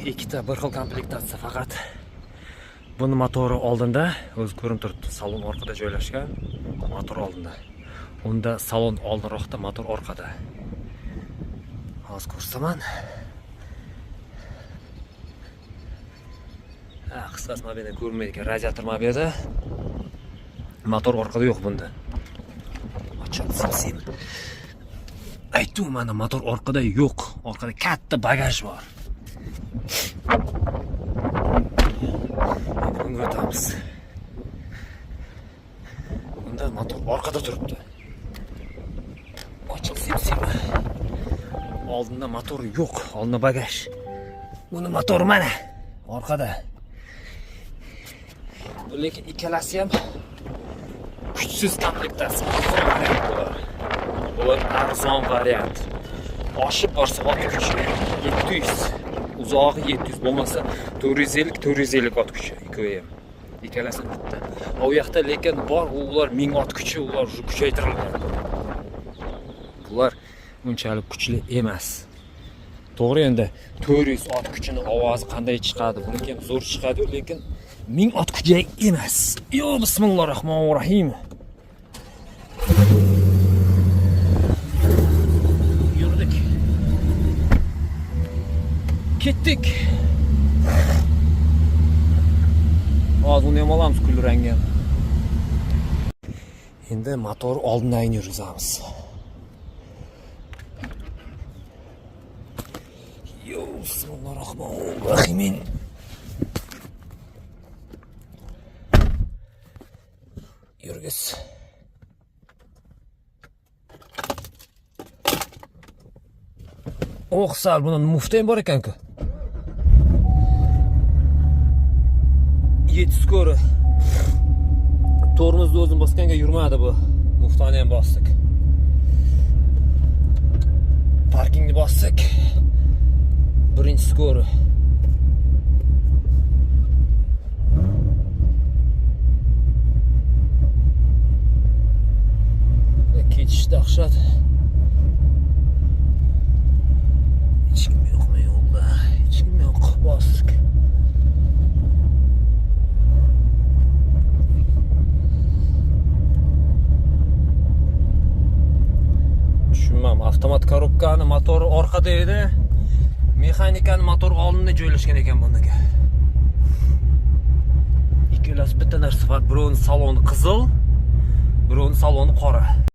Ikkita bir xil komplektatsiya, faqat buni motori oldinda, o'zi ko'rinib turibdi, salon orqada joylashgan, motor oldinda. Unda salon oldinroqda, motor orqada. Hozir ko'rsataman. Ha, qisqasi mana bu yerda ko'rinmaydi ekan, radiator mana bu yerda. Motor orqada yo'q bunda. Ochiq sim. Aytdim, mana motor orqada yo'q. Orqada katta bagaj bor. Endi bunga o'tamiz. Bunda motor orqada turibdi. Ochiq sim. Oldinda motor yo'q, oldinda bagaj. Buni motori mana orqada. Bu lekin ikkalasi ham kuchsiz komplektatsiya. Arzon variant bular. Bular arzon variant. Oshib borsa ot kuchi 700. Uzog'i 700 bo'lmasa 450, 450 ot kuchi ikkovi ham. Ikkalasi bitta. U yoqda lekin bor, ular 1000 ot kuchi, ular уже kuchaytirilgan. Bular unchalik kuchli emas. To'g'ri, endi 400 ot kuchini ovozi qanday chiqadi? Buniki ham zo'r chiqadi, lekin 1000 ot kuchi emas. Yo, bismillahirrohmanirrohim. Yurdik. Ketdik. Hozir uni ham olamiz kulrangga. Endi motor oldindan yurgizamiz. Yo, bismillahirrohmanirrohim. Yurgiz. Oh, sal buni mufti ham bor ekan-ku. 7 ko'ri. Tormozni o'zim bosganga yurmadi bu. Muftoni ham bosdik. Parkingni bosdik. Birinchi skori. Ketish dahshat. Hech kim yo'qmi yo'lda? Hech kim yo'q. Bosdik. Tushunmam, avtomat korobkani motori orqada edi. Mexanikani motori oldinda joylashgan ekan buniki. Ikkalasi bitta narsa, faqat birovning saloni qizil, birovning saloni qora.